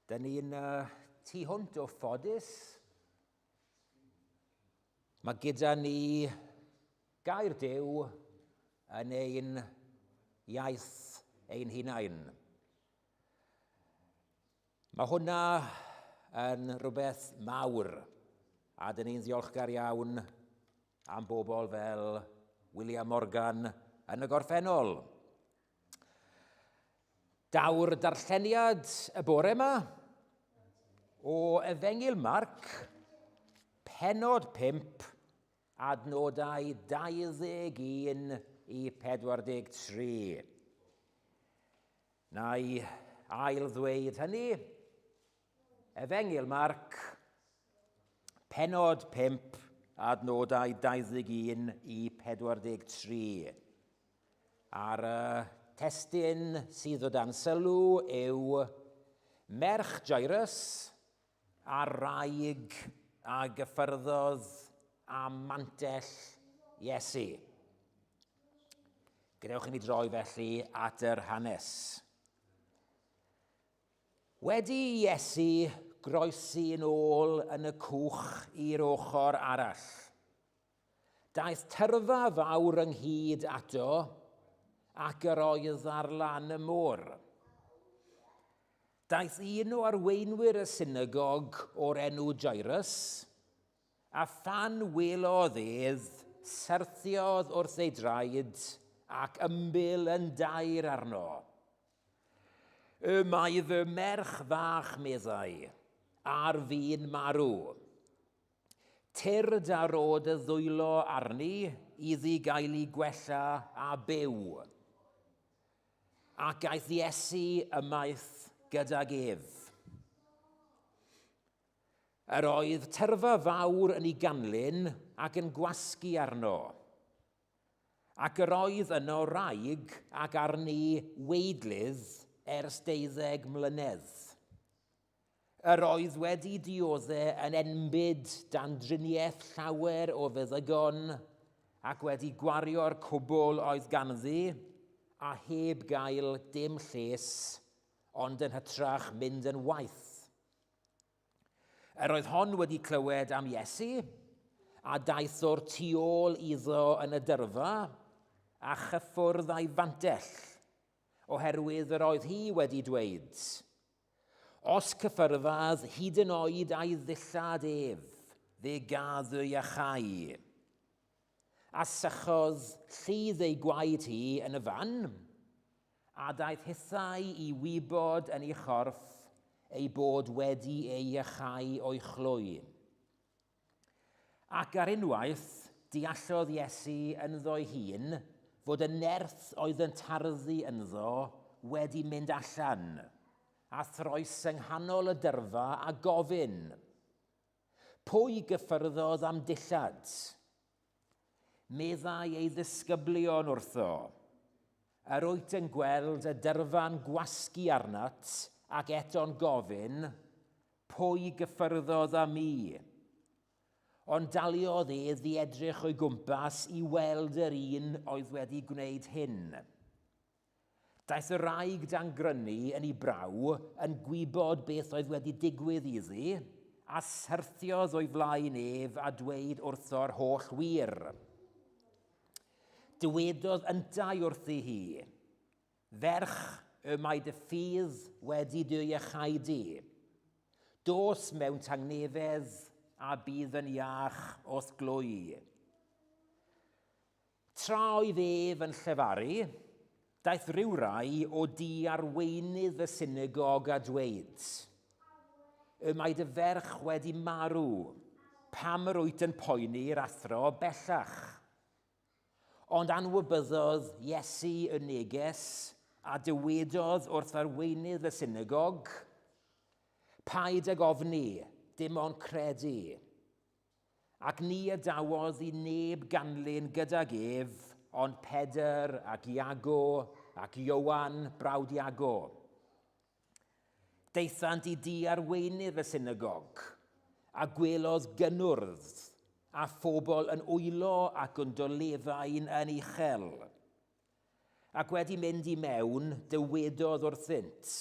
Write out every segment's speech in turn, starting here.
Dyn ni'n tu hwnt o ffodus. Mae gyda ni gair Duw yn ein iaith ein hunain. Mae hwnna yn rhywbeth mawr, a dyn ni'n ddiolchgar iawn am bobl fel William Morgan yn y gorffennol. Daw'r darlleniad y bore yma o Efengyl Marc, penod 5, adnodau 21 i 43. Na i ail ddweud hynny. Efengyl Marc, penod 5, adnodau 21 i 43. A'r testun sydd o dan sylw yw merch Jairus a'r wraig a gyffyrddodd â mantell Iesu. Gadewch i ni droi felly at yr hanes. Wedi i Iesu groesi'n ôl yn y cwch i'r ochr arall, Daeth tyrfa fawr ynghyd ato, ac yr oedd ar lan y môr. Daeth un o arweinwyr y synagog o'r enw Jairus, a phan welodd ef, syrthiodd wrth ei draed ac ymbil yn daer arno. Y mae fy merch fach, meddai, ar fin marw. Tyrd a rho dy ddwylo arni iddi gael ei gwella a byw. Ac aeth Iesu ymaith gydag ef. Yr oedd tyrfa fawr yn ei ganlyn ac yn gwasgu arno. Ac yr oedd yno wraig ac arni weidlydd ers deuddeg mlynedd. Yr oedd wedi diodde yn enbyd dan driniaeth llawer o feddygon ac wedi gwario'r cwbl oedd ganddi a heb gael dim lles ond yn hytrach mynd yn waeth. Yr oedd hon wedi clywed am Iesu a daeth o'r tu ôl iddo yn y dyrfa a chyffwrdd â'i fantell oherwydd yr oedd hi wedi dweud, Os cyffyrddadd hyd yn oed â'i ddillad ef, fe gadd y iachau. A sychodd lludd ei gwaed hi yn y fan, a daeth hithau i wybod yn ei chorff ei bod wedi ei iachau o'i chlwy. Ac ar unwaith, deallodd Iesu ynddo'i hun fod y nerth oedd yn tarddu ynddo wedi mynd allan, a throes yng nghanol y dyrfa a gofyn, Pwy gyffyrddodd â'm dillad? Meddai ei ddisgyblion wrtho, Yr wyt yn gweld y dyrfa'n gwasgu arnat ac eto'n gofyn, Pwy gyffyrddodd â mi? Ond daliodd ef i edrych o'i gwmpas i weld yr un oedd wedi gwneud hyn. Daeth y wraig dan grynu yn ei braw yn gwybod beth oedd wedi digwydd iddi, a syrthiodd o'i flaen ef a dweud wrtho'r holl wir. Dywedodd yntau wrthi hi, Ferch, y mae dy ffydd wedi dy iachau di. Dos mewn tangnefedd a bydd yn iach o'th glwy. Tra oedd ef yn llefaru, daeth rhywrai o du arweinydd y synagog a dweud, Y mae dy ferch wedi marw, pam yr wyt yn poeni'r athro bellach? Ond anwybyddodd Iesu y neges a dywedodd wrth arweinydd y synagog, Paid ag ofni, dim ond credu. Ac ni adawodd i neb ganlyn gydag ef, ond Pedr ac Iago ac Ioan, brawd Iago. Daethant i dŷ arweinydd y synagog, a gwelodd gynnwrf a phobl yn wylo ac yn dolefain yn uchel. Ac wedi mynd i mewn, dywedodd wrthynt,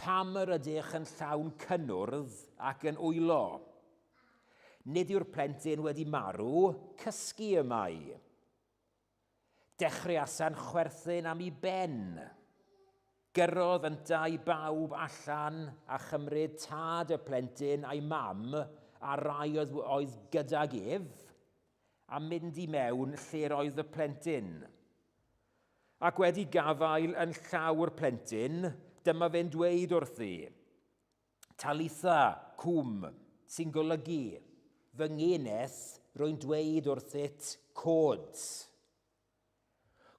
Pam yr ydych yn llawn cynnwrdd ac yn wylo? Nid yw'r plentyn wedi marw, cysgu y mae. Dechreuasan chwerthin am ei ben. Gyrrodd yntau bawb allan a chymryd tad y plentyn a'i mam a rai oedd, oedd gydag ef, a mynd i mewn lle'r oedd y plentyn. Ac wedi gafael yn llaw'r plentyn, dyma fe'n dweud wrthi, Talitha, cwm, sy'n golygu, fy ngeneth, rwy'n dweud wrthyt, cod.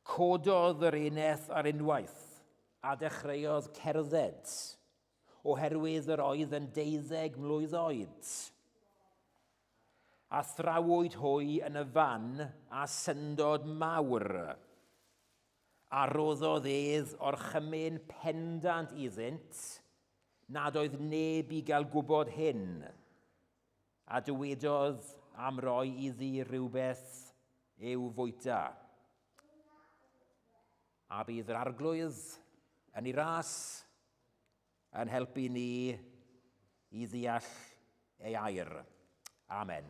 Cododd yr eneth ar unwaith a dechreuodd cerdded, oherwydd yr oedd yn deuddeg mlwydd oed. A thrawyd hwy yn y fan â syndod mawr. A roddodd ef orchymyn pendant iddynt nad oedd neb i gael gwybod hyn, a dywedodd am roi iddi rhywbeth i'w fwyta. A bydd yr Arglwydd yn ei ras yn helpu ni i ddeall ei air. Amen.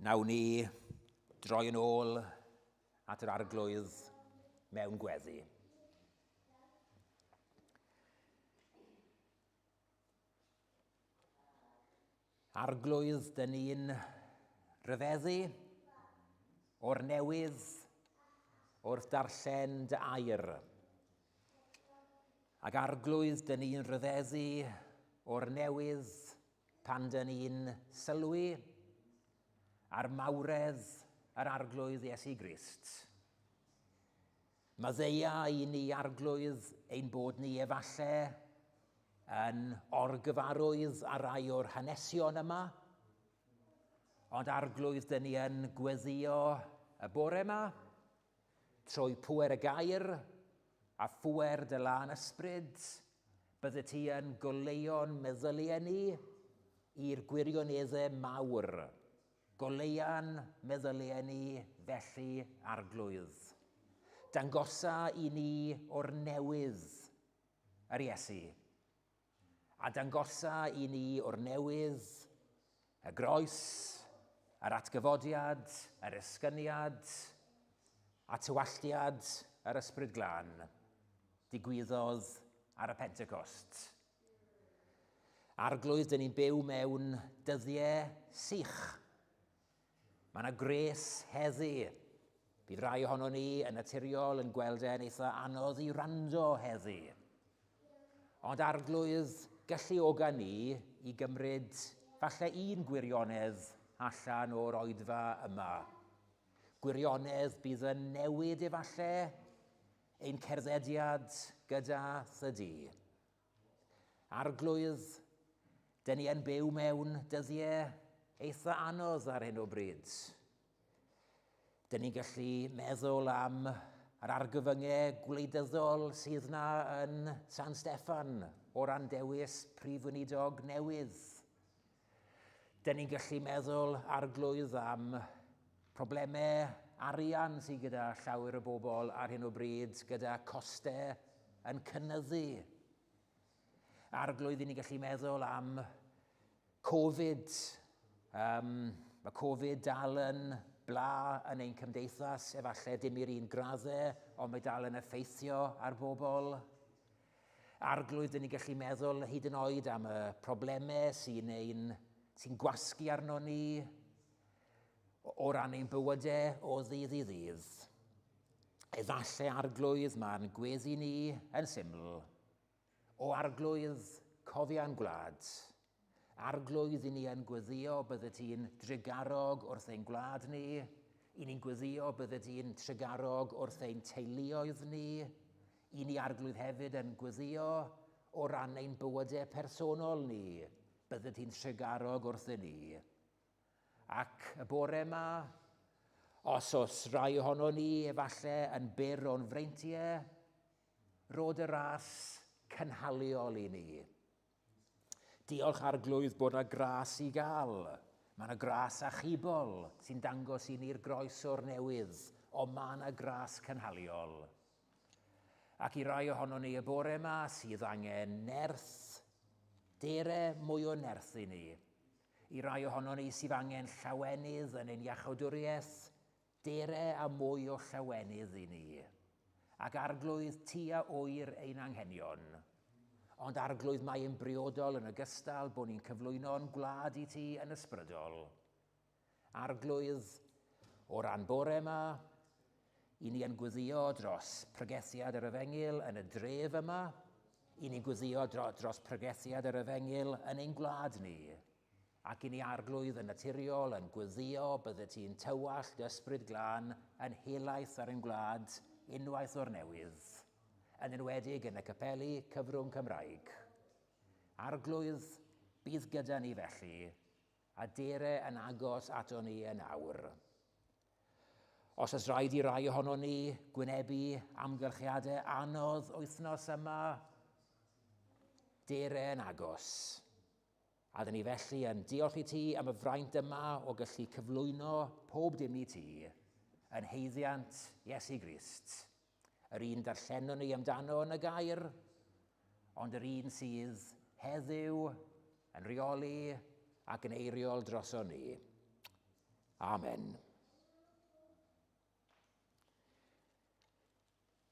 Nawn ni droi yn ôl at yr Arglwydd mewn gweddi. Arglwydd, dyn ni'n rhyfeddu o'r newydd wrth darllen dy air. Ac Arglwydd, dyn ni'n rhyfeddu o'r newydd pan dyn ni'n sylwi ar mawredd yr Arglwydd Iesu Grist. Maddeuia i ni, Arglwydd, ein bod ni efalle yn orgyfarwydd ar rai o'r hanesion yma, ond Arglwydd, dyn ni yn gweddio y bore yma, trwy pŵer y gair a phŵer dy lân ysbryd, bydde ti yn goleuo'n meddyliau ni i'r gwirioneddau mawr. Goleua'n meddyliau ni felly, Arglwydd. Dangosa i ni o'r newydd yr Iesu. A dangosa i ni o'r newydd y groes, yr atgyfodiad, yr esgyniad, a tywalltiad yr Ysbryd Glân digwyddodd ar y Pentecost. Arglwydd, dyn ni'n byw mewn dyddiau sych. Mae yna gres heddi. Bydd rai ohono ni yn naturiol yn gweld e'n eitha anodd i rando heddi. Ond Arglwydd, galluoga ni i gymryd falle un gwirionedd allan o'r oedfa yma. Gwirionedd bydd yn newid efalle ein cerddediad gyda thydi. Arglwydd, dyn ni yn byw mewn dyddiau eitha anodd ar hyn o bryd. Dyn ni'n gallu meddwl am yr argyfyngau gwleidyddol sydd na yn San Steffan o ran dewis prif weinidog newydd. Dyn ni'n gallu meddwl, Arglwydd, am problemau arian sydd gyda llawer o bobl ar hyn o bryd, gyda costau yn cynyddu. Arglwydd, ni'n gallu meddwl am Covid. Mae Covid dal yn bla yn ein cymdeithas, efallai dim i'r un graddau, ond mae dal yn effeithio ar bobl. Arglwydd, dyn ni'n gallu meddwl hyd yn oed am y problemau sy'n ein, sy'n gwasgu arno ni o ran ein bywydau o ddydd i ddydd. Efallai, Arglwydd, mae'n gweddi ni yn syml. O Arglwydd, cofia'n gwlad. Arglwydd, i ni yn gweddio bydde ti'n drugarog wrth ein gwlad ni. I ni'n gweddio bydde ti'n trugarog wrth ein teuluoedd ni. I ni, Arglwydd, hefyd yn gweddio o ran ein bywydau personol ni. Bydde ti'n trugarog wrthyn ni. Ac y bore yma, os oes rai ohono ni efallai yn byr o'n freintiau, rod y ras cynhaliol i ni. Diolch Arglwydd bod yna gras i gael. Mae yna gras achubol sy'n dangos i ni'r groes o'r newydd, ond mae yna gras cynhaliol. Ac i rai ohono ni y bore yma sydd angen nerth, dere mwy o nerth i ni. I rai ohono ni sydd angen llawenydd yn ein iachawdwriaeth, dere a mwy o llawenydd i ni. Ac Arglwydd, ti a ŵyr ein anghenion. Ond Arglwydd, mae yn briodol yn ogystal bod ni'n cyflwyno'n gwlad i ti yn ysbrydol. Arglwydd, o ran bore yma, i ni yn gweddio dros pregethiad yr efengyl yn y dref yma, i ni'n gweddio dros pregethiad yr efengyl yn ein gwlad ni, ac i ni Arglwydd yn naturiol yn gweddio bydde ti'n tywallt ysbryd glân yn helaeth ar ein gwlad unwaith o'r newydd, yn enwedig yn y capeli cyfrwng Cymraeg. Arglwydd, bydd gyda ni felly, a dere yn agos ato ni yn awr. Os oes rhaid i rai ohono ni gwynebu amgylchiadau anodd wythnos yma, dere yn agos. A dyn ni felly yn diolch i ti am y fraint yma o gallu cyflwyno pob dim i ti yn heiddiant Iesu Grist. Yr un darllenwn ni amdano yn y gair, ond yr un sydd heddiw yn rheoli ac yn eiriol droso ni. Amen.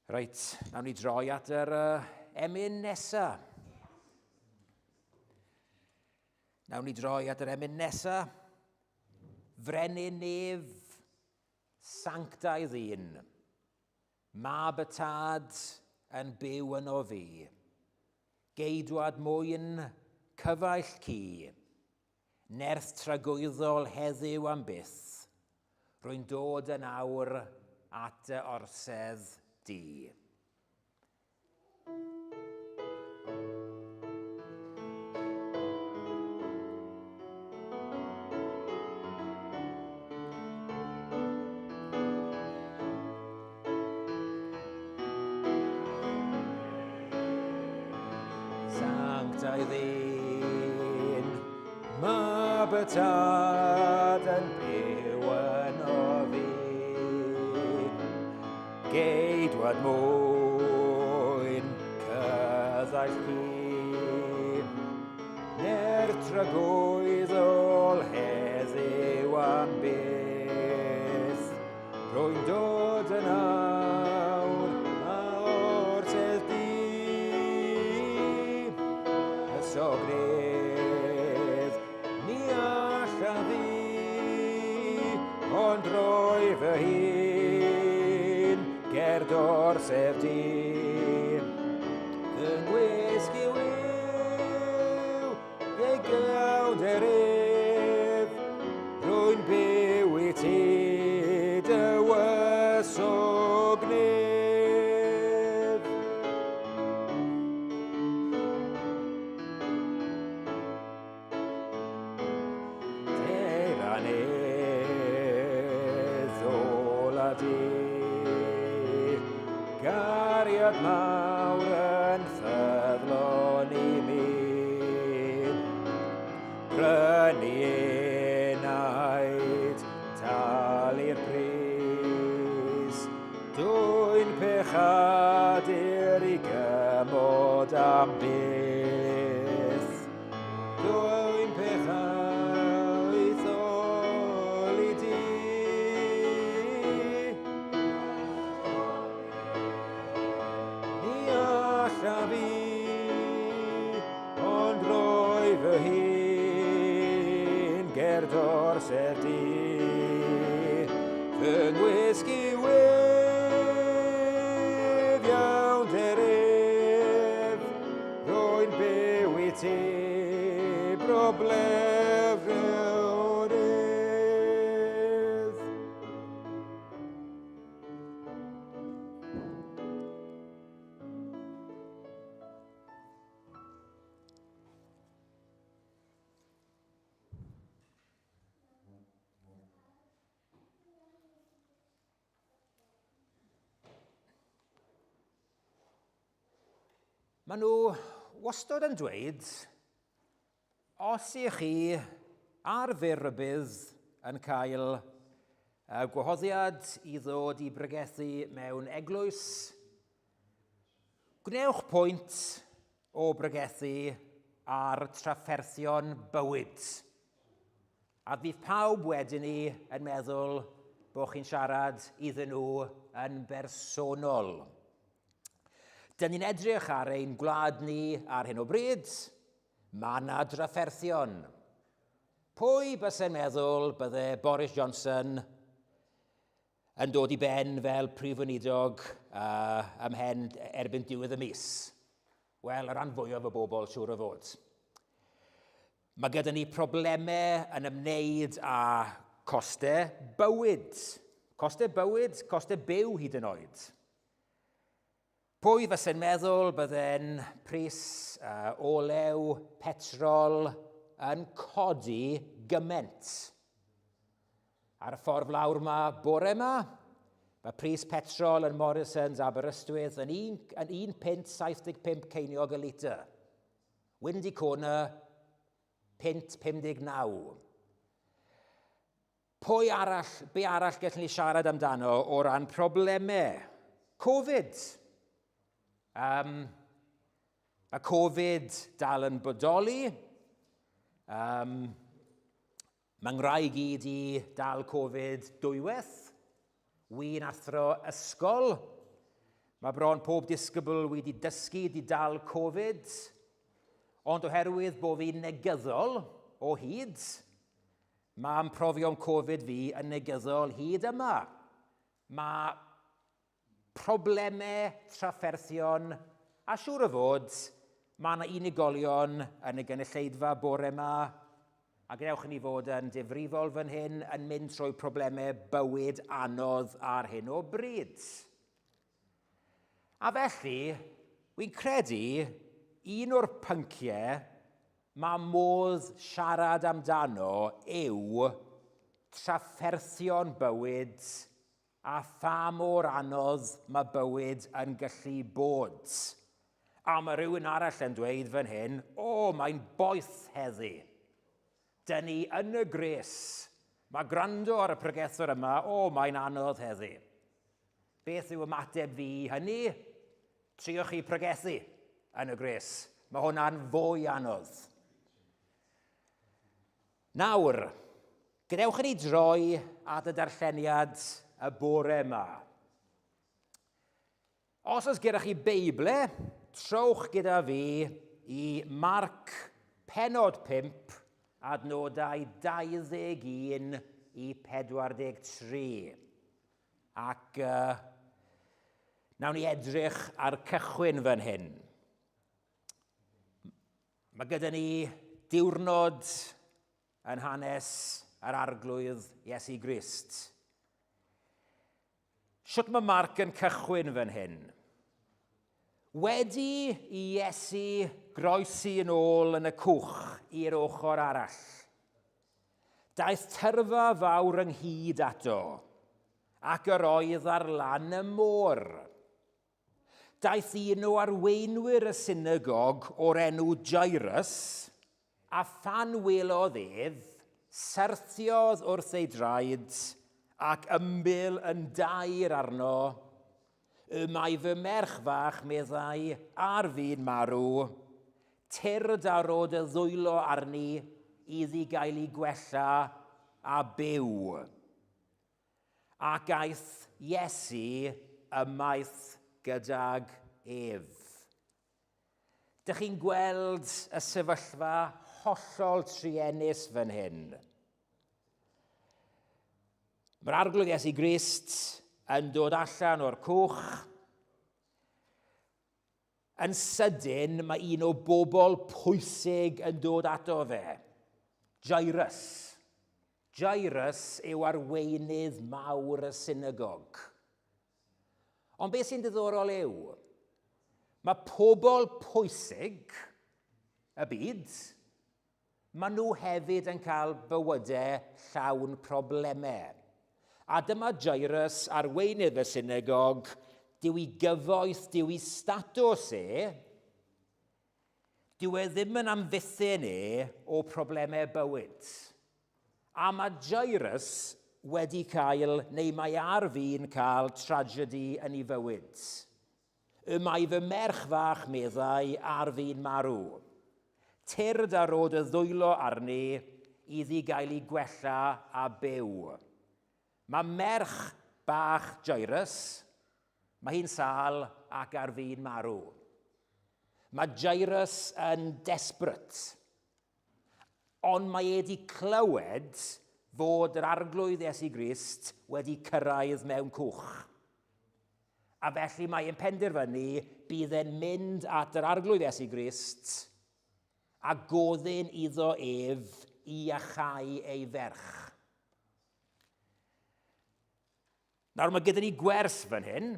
Reit, nawn ni droi at yr emyn nesa. Nawn ni droi at yr emyn nesa. Frenin nef, Sanctaidd un, Mab y Tad yn byw yno fi, Geidwad mwyn, cyfaill cu, Nerth tragwyddol heddiw am byth, Rwy'n dod yn awr at dy orsedd di. Sanctaidd un, mab y Tad yn byw yno fi. Geidwad mwyn cyddaill chi, Ner tragwyddol heddiw am byth, Rwy'n dod yn awr a o'r sedd di. Y sognydd ni allaf fi, ond roi fy hun ger dor sef di. Fy ngwisg yw yw, ei gyawnder ef, rwy'n byw i ti dywysog nef. Teiranedd ola di, gariad mawr yn ffyddlon i mi. Prynu enaid, talu'r pris, dwyn pechadur i gymod am byth. Dwyn pechau i ddol i di. Ni allaf i, ond roi fy hun ger dor sef di. Fy ngwisg i wedd iawn ef, Rwy'n byw i ti, broblem rhywrydd. Maen nhw wastod yn dweud, os ych chi ar fyr rybudd yn cael y gwahoddiad i ddod i bregethu mewn eglwys, gwnewch pwynt o bregethu ar trafferthion bywyd. A fydd pawb wedyn ni yn meddwl bod chi'n siarad iddyn nhw yn bersonol. Dyn ni'n edrych ar ein gwlad ni ar hyn o bryd, mae yna drafferthion. Pwy byse'n meddwl bydde Boris Johnson yn dod i ben fel prif weinidog ymhen erbyn diwedd y mis? Wel, y rhan fwyaf o bobl, siŵr o fod. Mae gyda ni problemau yn ymwneud â costau bywyd. Costau bywyd, costau byw hyd yn oed. Pwy fyse'n meddwl bydde'n pris olew, petrol yn codi gymaint? Ar y ffordd lawr ma bore ma, mae pris petrol yn Morrisons Aberystwyth yn 1.75 ceiniog y litr. Windy Corner, punt 59. Pwy arall, be arall gallwn ni siarad amdano o ran problemau? Covid. Um, mae Covid dal yn bodoli. Um, mae ngwraig i di dal Covid dwywaith. Wy'n athro ysgol. Mae bron pob disgybl wedi dysgu di dal Covid. Ond oherwydd bod fi'n negyddol o hyd, Mae'n profion Covid fi yn negyddol hyd yma. Mae problemau, trafferthion, a siŵr o fod, mae yna unigolion yn y gynulleidfa bore yma, a gadewch i ni fod yn difrifol fan hyn, yn mynd trwy problemau bywyd anodd ar hyn o bryd. A felly, wy'n credu un o'r pynciau mae modd siarad amdano yw trafferthion bywyd a pha mor anodd mae bywyd yn gallu bod. A mae rhywun arall yn dweud fan hyn, o, mae'n boeth heddi. Dyn ni yn y gres. Mae gwrando ar y pregethwr yma, o, mae'n anodd heddi. Beth yw ymateb fi i hynny? Triwch chi pregethu yn y gres. Mae hwnna'n fwy anodd. Nawr, gadewch i ni droi at y darlleniad y bore yma. Os oes gyda chi Beible, trowch gyda fi i Marc penod 5, adnodau 21 i 43. Ac nawn ni edrych ar cychwyn fan hyn. Mae gyda ni diwrnod yn hanes yr Arglwydd Iesu Grist. Sut mae Marc yn cychwyn fan hyn? Wedi i Iesu groesi yn ôl yn y cwch i'r ochr arall, daeth tyrfa fawr ynghyd ato, ac yr oedd ar lan y môr. Daeth un o arweinwyr y synagog o'r enw Jairus, a phan welodd ef, syrthiodd wrth ei draed ac ymbil yn daer arno, Y mae fy merch fach, meddai, ar fin marw, tyrd a rho dy ddwylo arni iddi gael ei gwella a byw. Ac aeth Iesu ymaith gydag ef. Dych chi'n gweld y sefyllfa hollol truenus fan hyn. Mae'r Arglwydd Iesu Grist yn dod allan o'r cwch. Yn sydyn, mae un o bobl pwysig yn dod ato fe. Jairus. Jairus yw arweinydd mawr y synagog. Ond beth sy'n diddorol yw, mae pobl pwysig y byd, maen nhw hefyd yn cael bywydau llawn problemau. A dyma Jairus, arweinydd y synagog, dyw i gyfoeth, dyw i statws e, dyw e ddim yn amddiffyn e o problemau bywyd. A mae Jairus wedi cael, neu mae ar fin cael, tragedy yn ei fywyd. Y mae fy merch fach, meddai, ar fin marw. Tyrd a rho dy ddwylo arni iddi gael ei gwella a byw. Mae merch bach Jairus, mae hi'n sâl ac ar fin marw. Mae Jairus yn desperate. Ond mae e wedi clywed fod yr Arglwydd Iesu Grist wedi cyrraedd mewn cwch. A felly mae e'n penderfynu bydd e'n mynd at yr Arglwydd Iesu Grist a gofyn iddo ef i iachau ei ferch. Nawr mae gyda ni gwers fan hyn.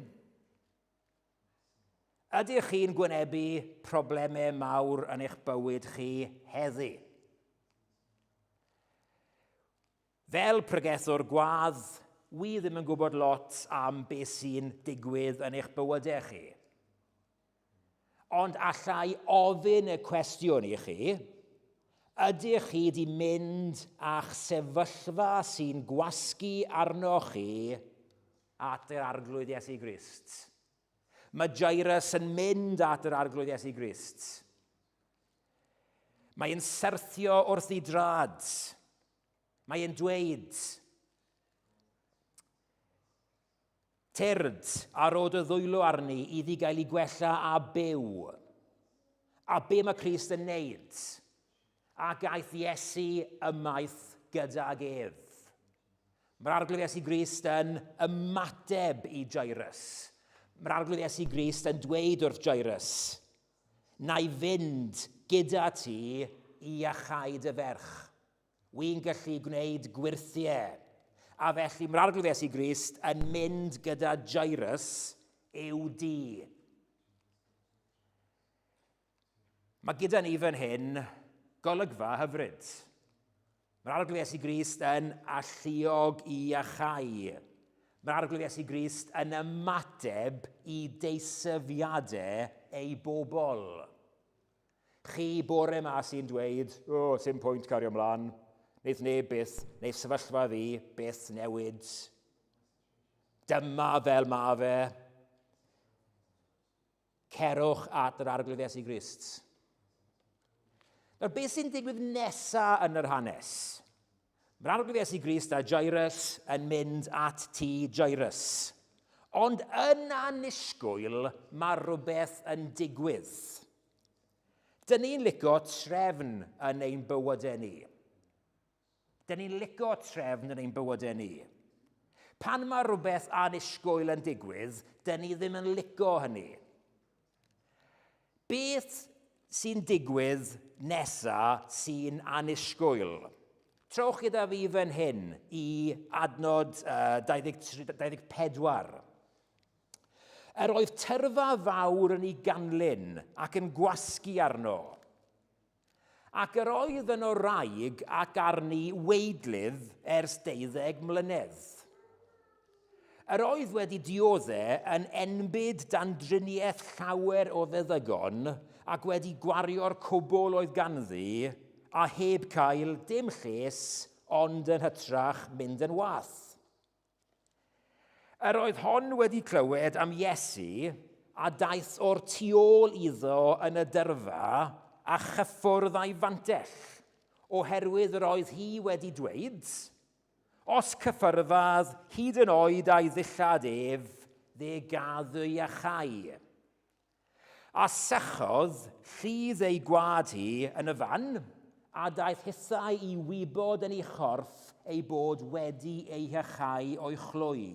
Ydych chi'n gwynebu problemau mawr yn eich bywyd chi heddi? Fel pregethwr gwadd, wi ddim yn gwybod lot am beth sy'n digwydd yn eich bywydau chi. Ond allai ofyn y cwestiwn i chi, ydych chi wedi mynd â'ch sefyllfa sy'n gwasgu arnoch chi at yr Arglwydd Iesu Grist? Mae Jairus yn mynd at yr Arglwydd Iesu Grist. Mae'n syrthio wrth ei drad. Mae'n dweud, Tyrd, a rho dy ddwylo arni iddi gael ei gwella a byw. A be mae Crist yn neud? Ac aeth Iesu ymaith gydag ef. Mae'r Arglwydd Iesu Grist yn ymateb i Jairus. Mae'r Arglwydd Iesu Grist yn dweud wrth Jairus, Na i fynd gyda ti i iachau dy ferch. Wy'n gallu gwneud gwyrthiau. A felly mae'r Arglwydd Iesu Grist yn mynd gyda Jairus i'w dŷ. Mae gyda ni fan hyn golygfa hyfryd. Mae'r Arglwydd Iesu Grist yn alluog i iachau. Mae'r Arglwydd Iesu Grist yn ymateb i deisyfiadau ei bobl. Chi bore ma sy'n dweud, o, oh, sim pwynt cario mlaen, wneith neb byth, neu sefyllfa fi byth newid. Dyma fel ma fe. Cerwch at yr Arglwydd Iesu Grist. Nawr, beth sy'n digwydd nesa yn yr hanes? Mae'r Arglwydd Iesu Grist a Jairus yn mynd at tŷ Jairus. Ond yn annisgwyl, mae rhywbeth yn digwydd. Dyn ni'n licio trefn yn ein bywydau ni. Dyn ni'n licio trefn yn ein bywydau ni. Pan mae rhywbeth annisgwyl yn digwydd, dyn ni ddim yn licio hynny. Beth sy'n digwydd nesa sy'n annisgwyl? Trowch gyda fi fan hyn i adnod uh, 23, 24. Yr oedd tyrfa fawr yn ei ganlyn ac yn gwasgu arno. Ac yr oedd yno wraig ac arni weidlydd ers deuddeg mlynedd. Yr oedd wedi diodde yn enbyd dan driniaeth llawer o feddygon ac wedi gwario'r cwbl oedd ganddi a heb cael dim lles ond yn hytrach mynd yn wath. Yr oedd hon wedi clywed am Iesu a daeth o'r tu ôl iddo yn y dyrfa a chyffwrdd â'i fantell, oherwydd yr oedd hi wedi dweud, Os cyffyrddadd hyd yn oed â'i ddillad ef, fe gad y iachau. A sychodd lludd ei gwad hi yn y fan, a daeth hithau i wybod yn ei chorff ei bod wedi ei hychau o'i chlwy.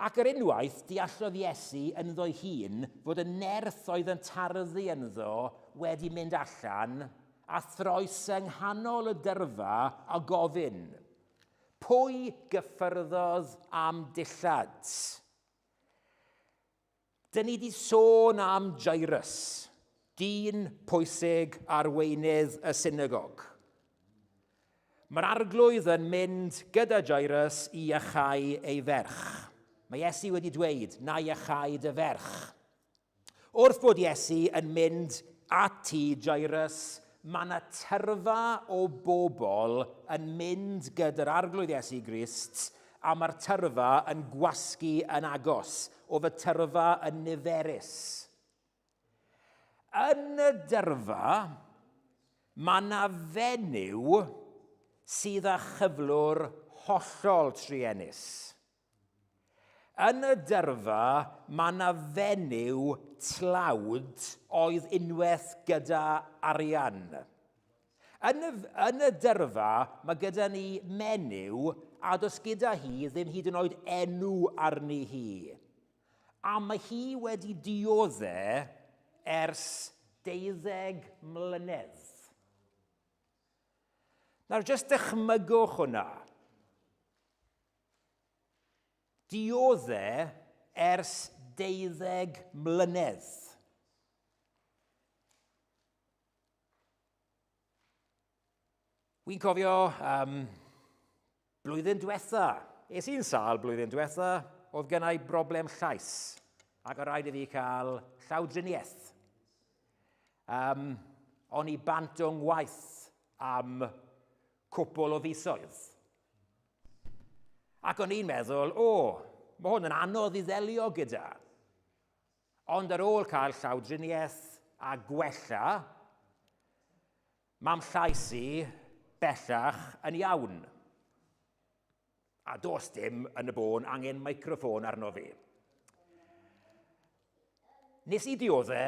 Ac yr unwaith, deallodd Iesu ynddo'i hun fod y nerth oedd yn tarddu ynddo wedi mynd allan, a throes yng nghanol y dyrfa a gofyn, Pwy gyffyrddodd â'm dillad? Dyn ni wedi sôn am Jairus, dyn pwysig arweinydd y synagog. Mae'r arglwydd yn mynd gyda Jairus i iachau ei ferch. Mae Iesu wedi dweud, na iachau dy ferch. Wrth bod Iesu yn mynd at tŷ Jairus, Mae yna tyrfa o bobl yn mynd gyda'r Arglwydd Iesu Grist, a mae'r tyrfa yn gwasgu yn agos. Oedd y tyrfa yn niferus. Yn y dyrfa, mae yna fenyw sydd â chyflwr hollol truenus. Yn y dyrfa, mae yna fenyw tlawd oedd unwaith gyda arian. Yn y, yn y dyrfa, mae gyda ni menyw a does gyda hi ddim hyd yn oed enw arni hi. A mae hi wedi diodde ers deuddeg mlynedd. Nawr, jyst dychmygwch hwnna. Diodde ers deuddeg mlynedd. Wi'n cofio um, blwyddyn diwetha, es i'n sâl blwyddyn diwetha, oedd gen i broblem llais, ac o rhaid i fi cael llawdriniaeth. Um, o'n i bant o'n ngwaith am cwpl o fisoedd. Ac o'n i'n meddwl, o, mae hwn yn anodd i ddelio gyda. Ond ar ôl cael llawdriniaeth a gwella, ma'm llais i bellach yn iawn. A does dim yn y bôn angen microffôn arno fi. Nes i diodde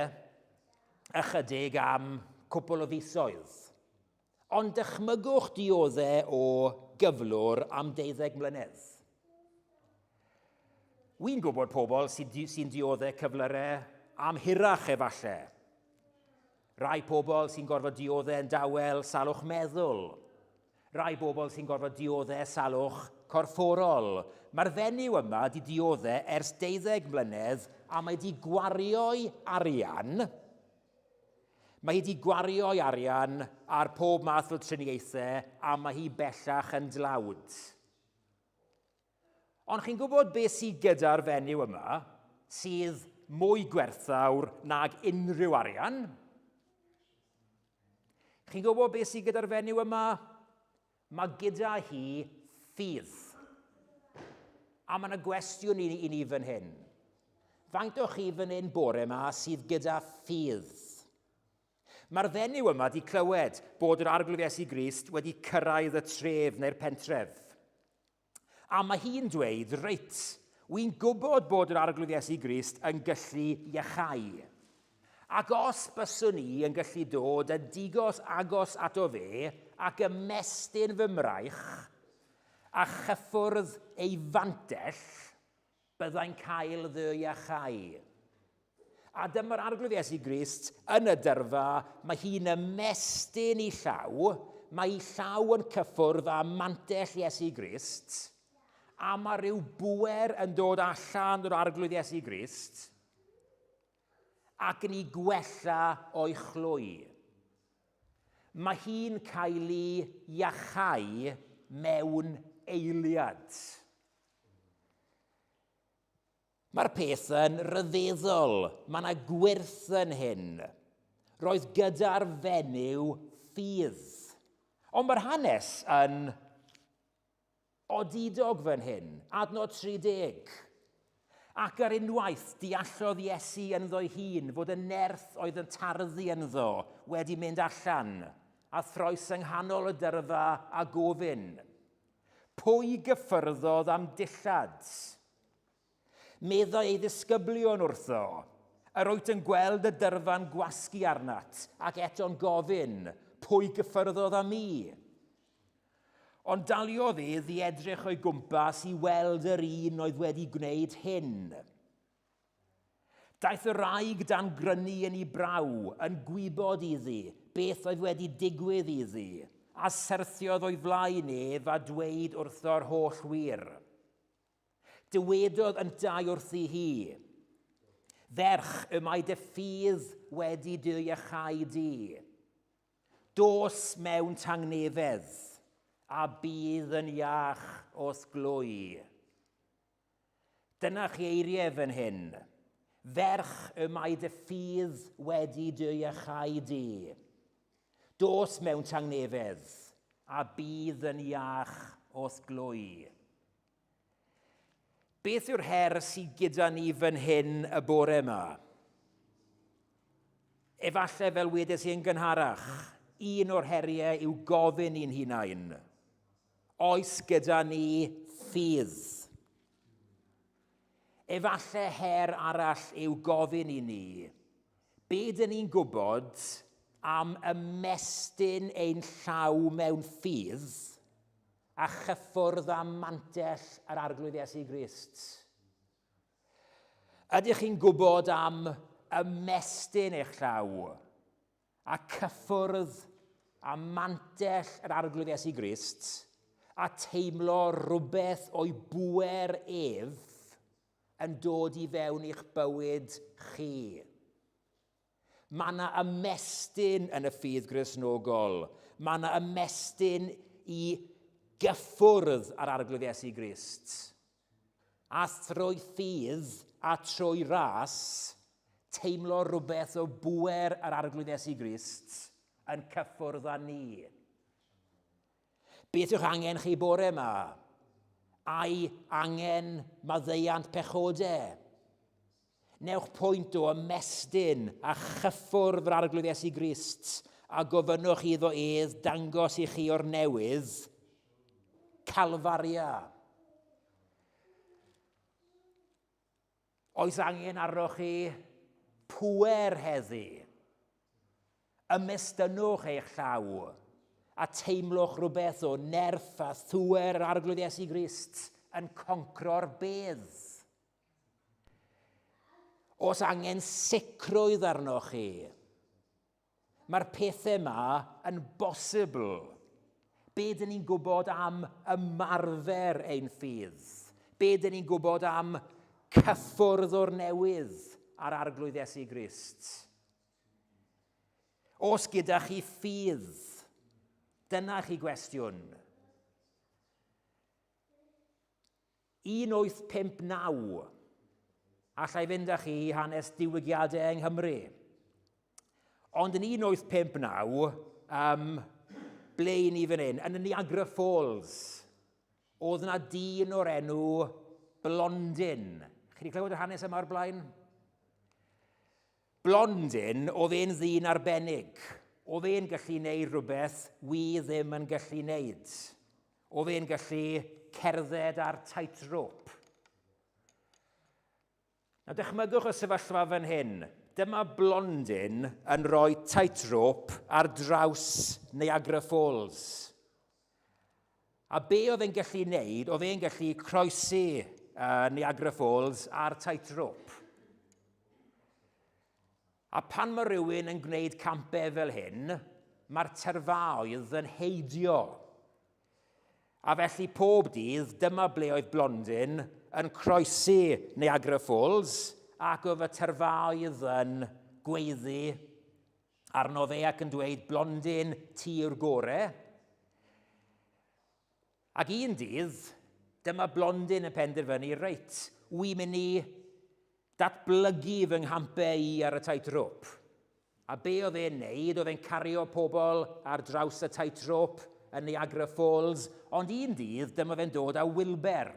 ychydig am cwpl o fisoedd. Ond dychmygwch diodde o gyflwr am deuddeg mlynedd. Wy'n gwybod pobl sy'n di, sy diodde cyflyrau am hirach efallai. Rai pobl sy'n gorfod diodde yn dawel salwch meddwl. Rai bobl sy'n gorfod diodde salwch corfforol. Mae'r fenyw yma di diodde ers deuddeg mlynedd a mae di gwario'i arian. Mae hi wedi gwario'i arian ar pob math o triniaethau a mae hi bellach yn dlawd. Ond chi'n gwybod beth sydd gyda'r fenyw yma sydd mwy gwerthfawr nag unrhyw arian? Chi'n gwybod beth sydd gyda'r fenyw yma? Mae gyda hi ffydd. A mae yna gwestiwn i, i ni fan hyn. Faint o chi fan hyn bore yma sydd gyda ffydd? Mae'r fenyw yma wedi clywed bod yr Arglwydd Iesu Grist wedi cyrraedd y tref neu'r pentref. A mae hi'n dweud, reit, wy'n gwybod bod yr Arglwydd Iesu Grist yn gallu iachau. Ac os byswn i yn gallu dod yn digos agos ato fe ac ymestyn fy mraich a chyffwrdd ei fantell, byddai'n cael fy iachau. A dyma'r Arglwydd Iesu Grist yn y dyrfa, mae hi'n ymestyn i llaw, mae ei llaw yn cyffwrdd â mantell Iesu Grist, a mae rhyw bŵer yn dod allan o'r Arglwydd Iesu Grist ac yn ei gwella o'i chlwy. Mae hi'n cael ei iachau mewn eiliad. Mae'r peth yn rhyfeddol, mae yna gwyrth yn hyn. Roedd gyda'r fenyw ffydd. Ond mae'r hanes yn odidog fan hyn, adnod 30. Ac ar unwaith, deallodd Iesu ynddo'i hun fod y nerth oedd yn tarddu ynddo wedi mynd allan, a throes yng nghanol y dyrfa a gofyn, Pwy gyffyrddodd am dillad? Meddai ei ddisgyblion wrtho, Yr wyt yn gweld y dyrfa'n gwasgu arnat, ac eto'n gofyn, Pwy gyffyrddodd â mi? Ond daliodd ef i edrych o'i gwmpas i weld yr un oedd wedi gwneud hyn. Daeth y wraig dan grynu yn ei braw, yn gwybod iddi beth oedd wedi digwydd iddi, a syrthiodd o'i flaen ef a dweud wrtho'r holl wir. Dywedodd yntau wrthi hi, Ferch, y mae dy ffydd wedi dy iachau di. Dos mewn tangnefedd, a bydd yn iach o'th glwy. Dyna chi eiriau fan hyn. Ferch, y mae dy ffydd wedi dy iachau di. Dos mewn tangnefedd, a bydd yn iach o'th glwy. Beth yw'r her sydd gyda ni fan hyn y bore yma? Efallai fel wedes i yn gynharach, un o'r heriau yw gofyn i'n hunain, oes gyda ni ffydd? Efallai her arall yw gofyn i ni, be dyn ni'n gwybod am ymestyn ein llaw mewn ffydd a chyffwrdd â mantell yr Arglwydd Iesu Grist? Ydych chi'n gwybod am ymestyn eich llaw a cyffwrdd â mantell yr Arglwydd Iesu Grist a teimlo rhywbeth o'i bŵer ef yn dod i fewn i'ch bywyd chi? Mae yna ymestyn yn y ffydd Gristnogol. Mae yna ymestyn i gyffwrdd ar Arglwydd Iesu Grist. A thrwy ffydd a trwy ras, teimlo rhywbeth o bŵer yr Arglwydd Iesu Grist yn cyffwrdd â ni. Beth yw'ch angen chi bore yma? Ai angen maddeuant pechodau? Newch pwynt o ymestyn a chyffwrdd yr Arglwydd Iesu Grist a gofynnwch iddo ef dangos i chi o'r newydd Calfaria. Oes angen arnoch chi pŵer heddi? Ymestynnwch eich llaw a teimlwch rhywbeth o nerth a thŵer yr Arglwydd Iesu Grist yn concro'r bedd. Os angen sicrwydd arnoch chi, mae'r pethau yma yn bosibl. Be dyn ni'n gwybod am ymarfer ein ffydd? Be dyn ni'n gwybod am cyffwrdd o'r newydd ar Arglwydd Iesu Grist? Os gyda chi ffydd, dyna chi gwestiwn. 1859, allai fynd â chi i hanes diwygiadau yng Nghymru. Ond yn 1859, um, ble i ni fan hyn? Yn y Niagara Falls, oedd yna dyn o'r enw Blondin. Chi wedi clywed yr hanes yma o'r blaen? Blondin, oedd e'n ddyn arbennig. Oedd e'n gallu neud rhywbeth wi ddim yn gallu neud. Oedd e'n gallu cerdded ar tightrope. Nawr dychmygwch y sefyllfa fan hyn. Dyma Blondin yn rhoi tightrope ar draws Niagara Falls. A be oedd e'n gallu neud, oedd e'n gallu croesi Niagara Falls ar tightrope. A pan mae rhywun yn gwneud campau fel hyn, mae'r tyrfaoedd yn heidio. A felly pob dydd, dyma ble oedd Blondin yn croesi Niagara Falls ac oedd y tyrfaoedd yn gweiddi arno fe ac yn dweud, Blondin, ti yw'r gore. Ac un dydd, dyma Blondin yn penderfynu, reit, wy'n mynd i datblygu fy nghampau i ar y tightrope. A be oedd e'n neud, oedd e'n cario pobl ar draws y tightrope yn Niagara Falls, ond un dydd dyma fe'n dod â Wilber.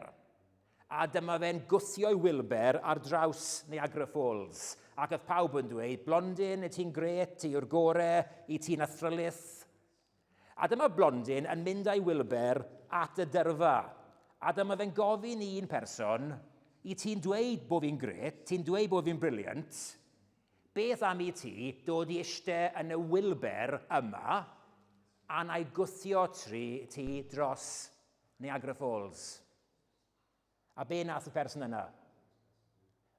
A dyma fe'n gwthio'i Wilber ar draws Niagara Falls. Ac oedd pawb yn dweud, Blondin, i ti'n gret, ti yw'r gore, i ti'n athrylith. A dyma Blondin yn mynd â'i Wilber at y dyrfa. A dyma fe'n gofyn i un person, i ti'n dweud bod fi'n gret, ti'n dweud bod fi'n brilliant, beth am i ti dod i eiste yn y Wilber yma a na i gwthio tri, ti dros Niagara Falls? A be nath y person yna?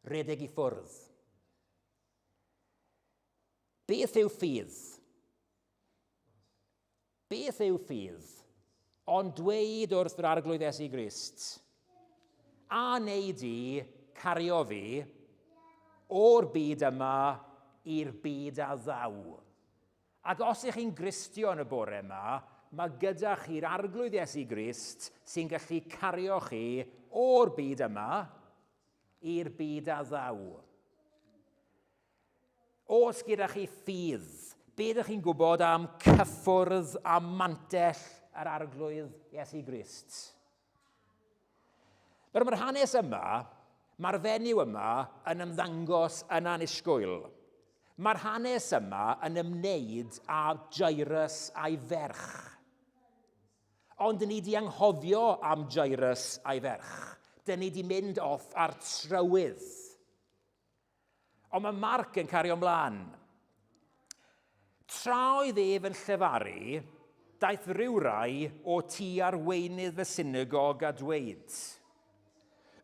Redeg i ffwrdd. Beth yw ffydd? Beth yw ffydd? Ond dweud wrth yr Arglwydd Iesu Grist, a neu di cario fi o'r byd yma i'r byd a ddaw. Ac os ych chi'n Gristion y bore yma, mae gyda chi'r Arglwydd Iesu Grist sy'n gallu cario chi o'r byd yma i'r byd a ddaw. Os gyda chi ffydd, Be ydych chi'n gwybod am cyffwrdd a mantell yr Arglwydd Iesu Grist? Nawr mae'r hanes yma, mae'r fenyw yma yn ymddangos yn annisgwyl. Mae'r hanes yma yn ymwneud â Jairus a'i ferch. Ond dyn ni di anghofio am Jairus a'i ferch. Dyn ni di mynd off ar trywydd. Ond mae Marc yn cario ymlaen. Tra oedd ef yn llefaru, daeth rhywrai o tu arweinydd y synagog a dweud,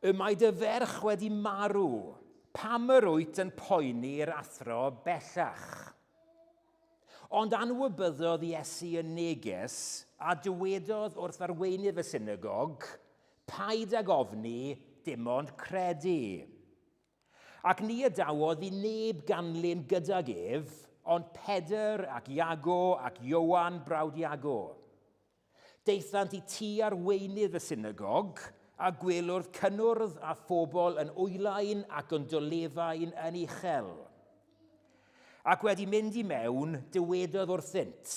Y mae dy ferch wedi marw, pam yr wyt yn poeni'r athro bellach? Ond anwybyddodd Iesu y neges a dywedodd wrth arweinydd y synagog, Paid ag ofni, dim ond credu. Ac ni adawodd i neb ganlyn gydag ef, ond Pedr ac Iago ac Ioan brawd Iago. Daethant i tŷ arweinydd y synagog, a gwelwrdd cynnwrdd a phobl yn wylain ac yn dolefain yn uchel. Ac wedi mynd i mewn, dywedodd wrthynt,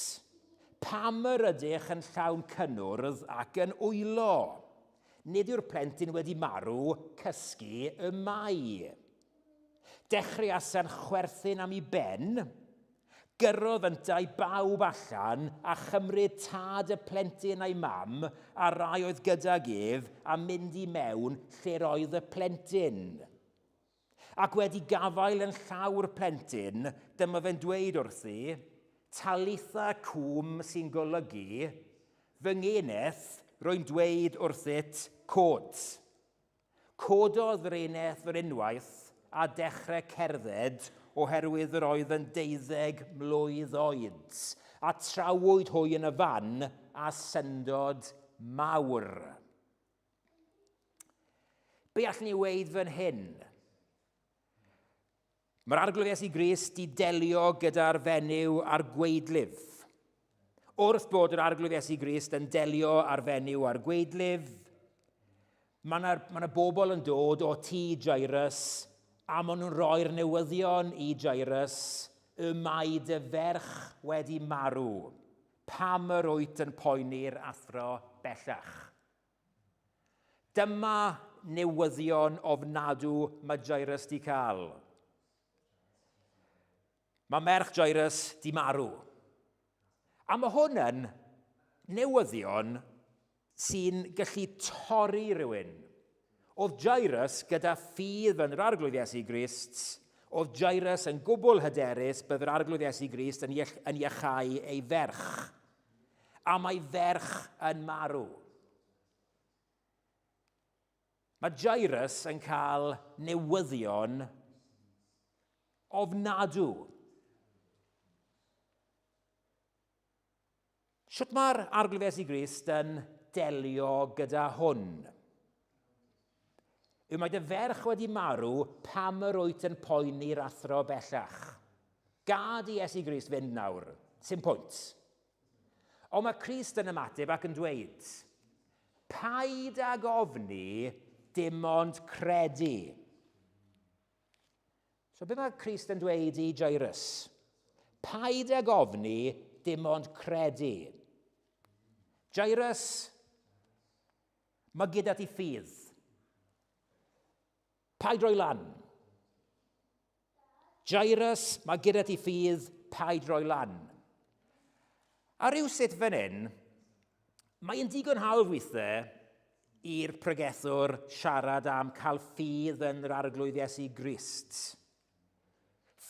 Pam yr ydych yn llawn cynnwrdd ac yn wylo? Nid yw'r plentyn wedi marw, cysgu y mae. Dechreuasant chwerthin am ei ben, gyrrodd yntau bawb allan a chymryd tad y plentyn a'i mam a rai oedd gydag ef a mynd i mewn lle'r oedd y plentyn. Ac wedi gafael yn llaw'r plentyn, dyma fe'n dweud wrthi, Talitha cwm sy'n golygu, fy ngeneth, rwy'n dweud wrthyt, cod. Cododd yr eneth yr unwaith a dechrau cerdded oherwydd yr oedd yn deuddeg mlwydd oed, a trawyd hwy yn y fan â syndod mawr. Be allwn ni weud fan hyn? Mae'r Arglwydd Iesu Grist di delio gyda'r fenyw a'r gweidlif. Wrth bod yr Arglwydd Iesu Grist yn delio â'r fenyw a'r gweidlif, mae yna ma bobl yn dod o tŷ Jairus a maen nhw'n rhoi'r newyddion i Jairus, y mae dy ferch wedi marw. Pam yr wyt yn poeni'r athro bellach? Dyma newyddion ofnadw mae Jairus di cael. Mae merch Jairus di marw. A mae hwn yn newyddion sy'n gallu torri rhywun. Oedd Jairus gyda ffydd yn yr Arglwydd Iesu Grist, oedd Jairus yn gwbl hyderus bydd yr Arglwydd Iesu Grist yn, iech, yn iachau ei ferch. A mae ferch yn marw. Mae Jairus yn cael newyddion ofnadw. Sut mae'r Arglwydd Iesu Grist yn delio gyda hwn? Yw mae dy ferch wedi marw, pam yr wyt yn poeni'r athro bellach? Gad i Iesu Grist fynd nawr. Sim pwynt. Ond mae Crist yn ymateb ac yn dweud, paid ag ofni, dim ond credu. So be mae Crist yn dweud i Jairus? Paid ag ofni, dim ond credu. Jairus, Mae gyda ti ffydd. Paid roi lan. Jairus, mae gyda ti ffydd, paid roi lan. A rhywsut fan hyn, mae'n digon hawdd weithiau i'r pregethwr siarad am cael ffydd yn yr Arglwydd Iesu Grist.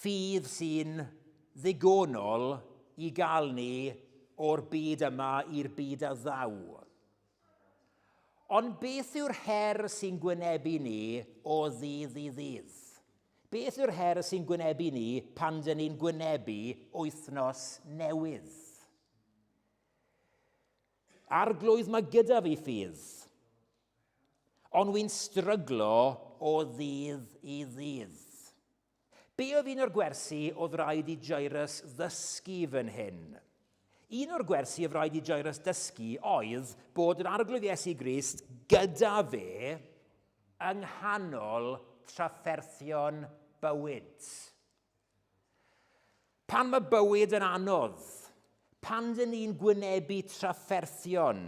Ffydd sy'n ddigonol i gael ni o'r byd yma i'r byd a ddaw. Ond beth yw'r her sy'n gwynebu ni o ddydd i ddydd? Beth yw'r her sy'n gwynebu ni pan dyn ni'n gwynebu wythnos newydd? Arglwydd, mae gyda fi ffydd, ond wy'n stryglo o ddydd i ddydd. Be oedd un o'r gwersi oedd rhaid i Jairus ddysgu fan hyn? Un o'r gwersi oedd rhaid i Jairus dysgu oedd bod yr Arglwydd Iesu Grist gyda fe yng nghanol trafferthion bywyd. Pan mae bywyd yn anodd, pan dyn ni'n gwynebu trafferthion,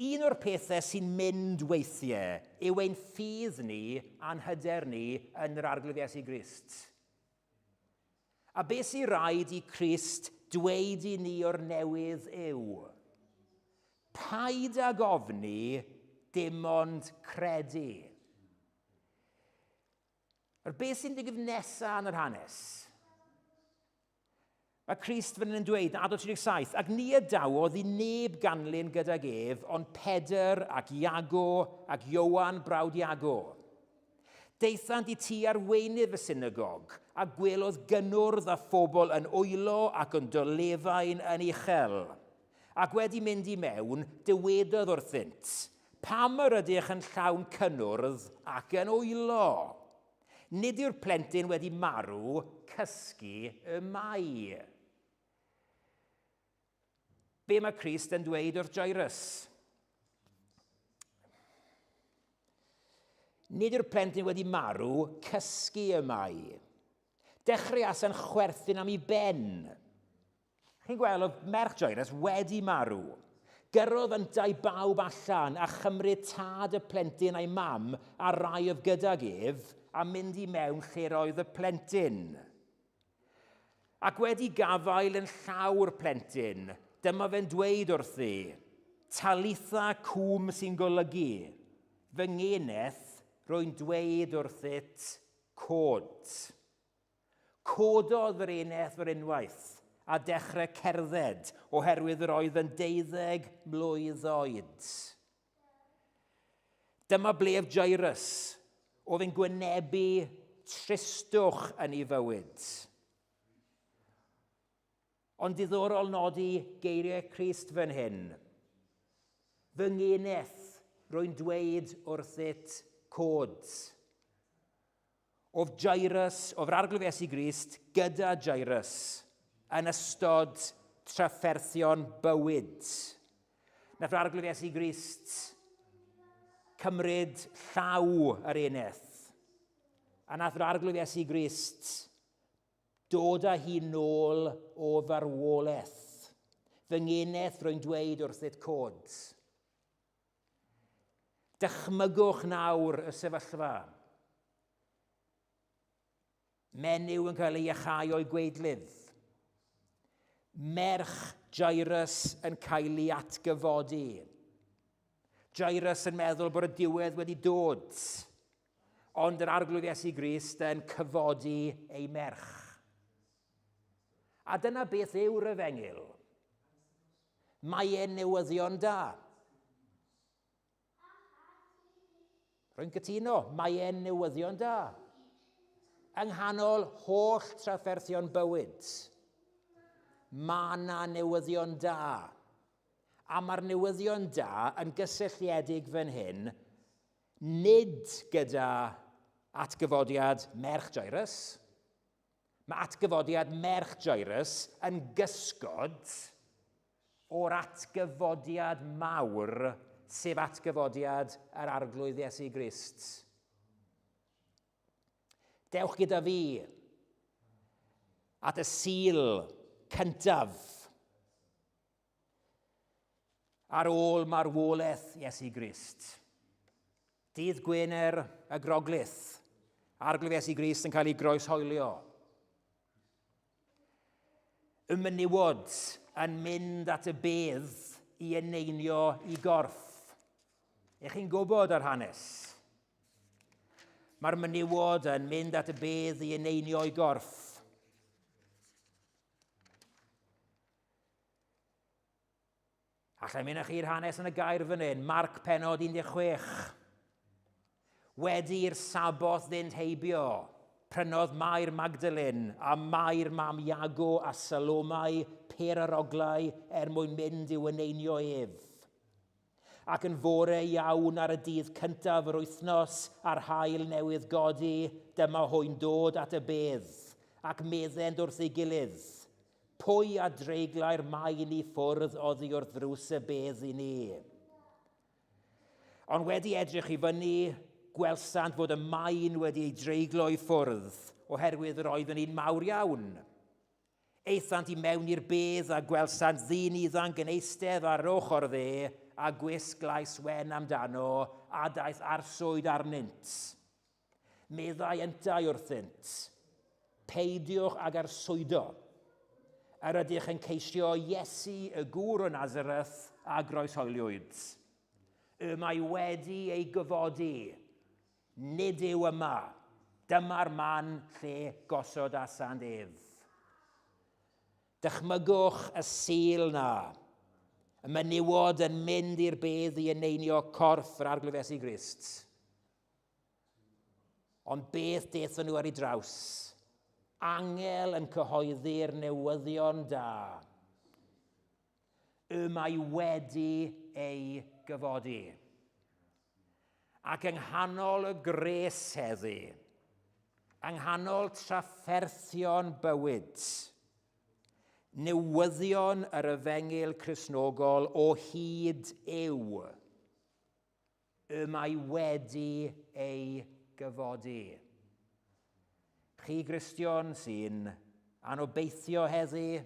un o'r pethau sy'n mynd weithiau yw ein ffydd ni a'n hyder ni yn yr Arglwydd Iesu Grist. A beth sy'n rhaid i Crist dweud i ni o'r newydd yw, paid ag ofni, dim ond credu. Yr beth sy'n digwydd nesaf yn yr hanes? Mae Crist fan hyn yn dweud, yn adnod 37, ac ni adawodd i neb ganlyn gydag ef, ond Pedr ac Iago ac Ioan brawd Iago. Daethant i tu arweinydd y synagog, a gwelodd gynnwrdd a phobl yn wylo ac yn dolefain yn uchel. Ac wedi mynd i mewn, dywedodd wrthynt, Pam yr ydych yn llawn cynnwrdd ac yn wylo? Nid yw'r plentyn wedi marw, cysgu y mae. Be mae Crist yn dweud wrth Jairus? Nid yw'r plentyn wedi marw, cysgu y mae. Dechreuasan chwerthin am ei ben. Chi'n gweld, oedd merch Jairus wedi marw. Gyrrodd yntau bawb allan a chymryd tad y plentyn a'i mam a rai oedd gydag ef a mynd i mewn lle roedd y plentyn. Ac wedi gafael yn llaw'r plentyn, dyma fe'n dweud wrthi, Talitha cwm sy'n golygu, fy ngeneth, rwy'n dweud wrthyt, cod. Cododd yr eneth yr unwaith a dechrau cerdded oherwydd yr oedd yn deuddeg mlwydd oed. Dyma blef Jairus, oedd yn gwynebu tristwch yn ei fywyd. Ond diddorol nodi geiriau Crist fan hyn. Fy ngeneth, rwy'n dweud wrthyt, cod. Oedd Jairus, oedd yr Arglwydd Iesu Grist gyda Jairus yn ystod trafferthion bywyd. Nath yr Arglwydd Iesu Grist cymryd llaw yr eneth. A nath yr Arglwydd Iesu Grist dod â hi nôl o farwolaeth. Fy ngeneth rwy'n dweud wrthyt cod. Dychmygwch nawr y sefyllfa. Menyw yn cael ei iachau o'i gweidlydd. Merch Jairus yn cael ei atgyfodi. Jairus yn meddwl bod y diwedd wedi dod, ond yr Arglwydd Iesu Grist yn cyfodi ei merch. A dyna beth yw'r efengyl. Mae e'n newyddion da. Rwy'n cytuno, mae e'n newyddion da. Yng nghanol holl trafferthion bywyd, mae yna newyddion da. A mae'r newyddion da yn gysylltiedig fan hyn, nid gyda atgyfodiad merch Jairus. Mae atgyfodiad merch Jairus yn gysgod o'r atgyfodiad mawr, sef atgyfodiad yr Arglwydd Iesu Grist. Dewch gyda fi at y Sul cyntaf ar ôl marwolaeth Iesu Grist. Dydd Gwener y Groglith, Arglwydd Iesu Grist yn cael ei groeshoelio. Y menywod yn mynd at y bedd i eneinio i gorff. Ych chi'n gwybod yr hanes? Mae'r menywod yn mynd at y bedd i eneinio i gorff. Allai mynd â chi'r hanes yn y gair fan hyn, Marc penod 16. Wedi i'r Saboth fynd heibio, prynodd Mair Magdalene a Mair mam Iago a Salomau per aroglau er mwyn mynd i'w eneinio ef. Ac yn fore iawn ar y dydd cyntaf yr wythnos a'r haul newydd godi, dyma hwy'n dod at y bedd, ac meddent wrth ei gilydd, Pwy a dreiglai'r maen i ffwrdd oddi wrth ddrws y bedd i ni? Ond wedi edrych i fyny, gwelsant fod y maen wedi ei dreiglo i ffwrdd, oherwydd yr oedd yn un mawr iawn. Aethant i mewn i'r bedd a gwelsant ddyn ifanc yn eistedd ar yr ochr dde a gwisg glais wen amdano, a daeth arswyd arnynt. Meddai yntau wrthynt, Peidiwch ag arswydo. Yr ydych yn ceisio Iesu y gŵr o Nazareth a groeshoeliwyd. Y mae wedi ei gyfodi. Nid yw yma. Dyma'r man lle gosodasant ef. Dychmygwch y Sul 'na. Y menywod yn mynd i'r bedd i eneinio corff yr Arglwydd Iesu Grist. Ond beth dethon nhw ar ei draws? Angel yn cyhoeddi'r newyddion da. Y mae wedi ei gyfodi. Ac yng nghanol y gres heddi, yng nghanol trafferthion bywyd, newyddion yr efengyl Cristnogol o hyd yw y mae wedi ei gyfodi. Chi Gristion sy'n anobeithio heddi,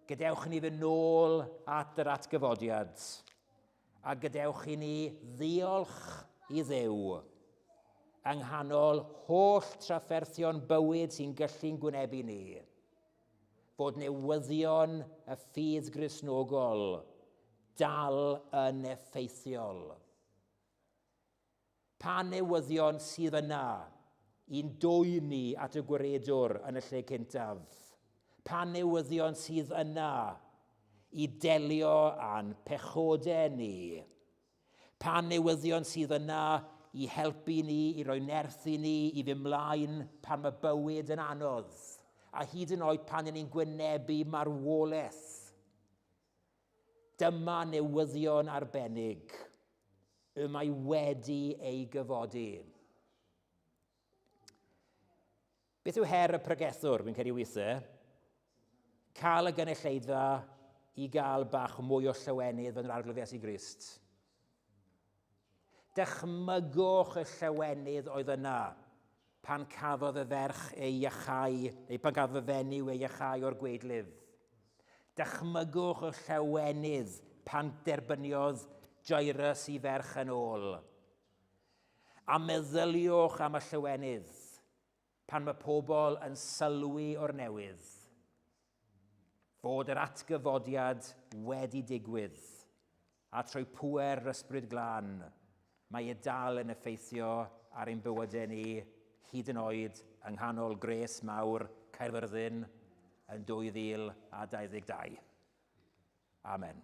gadewch i ni fynd nôl at yr atgyfodiad a gadewch i ni ddiolch i Dduw yng nghanol holl trafferthion bywyd sy'n gallu'n gwynebu ni, fod newyddion y ffydd Gristnogol dal yn effeithiol. Pa newyddion sydd yna i'n dwyn ni at y Gwaredwr yn y lle cyntaf? Pa newyddion sydd yna i delio â'n pechodau ni? Pa newyddion sydd yna i helpu ni, i roi nerth i ni, i fynd mlaen pan mae bywyd yn anodd, a hyd yn oed pan ni'n gwynebu marwolaeth? Dyma newyddion arbennig y mae wedi ei gyfodi. Beth yw her y pregethwr, fi'n credu weithiau? Cael y gynulleidfa i gael bach mwy o llawenydd yn yr Arglwydd Iesu Grist. Dychmygwch y llawenydd oedd yna pan cafodd y ferch ei iachau, neu pan cafodd y fenyw ei iachau o'r gweidlif. Dychmygwch y llawenydd pan derbyniodd Jairus i ferch yn ôl. A meddyliwch am y llawenydd pan mae pobl yn sylwi o'r newydd fod yr atgyfodiad wedi digwydd, a trwy pŵer yr Ysbryd Glân, mae e dal yn effeithio ar ein bywydau ni, hyd yn oed yng nghanol gwres mawr Caerfyrddin yn 2022. Amen.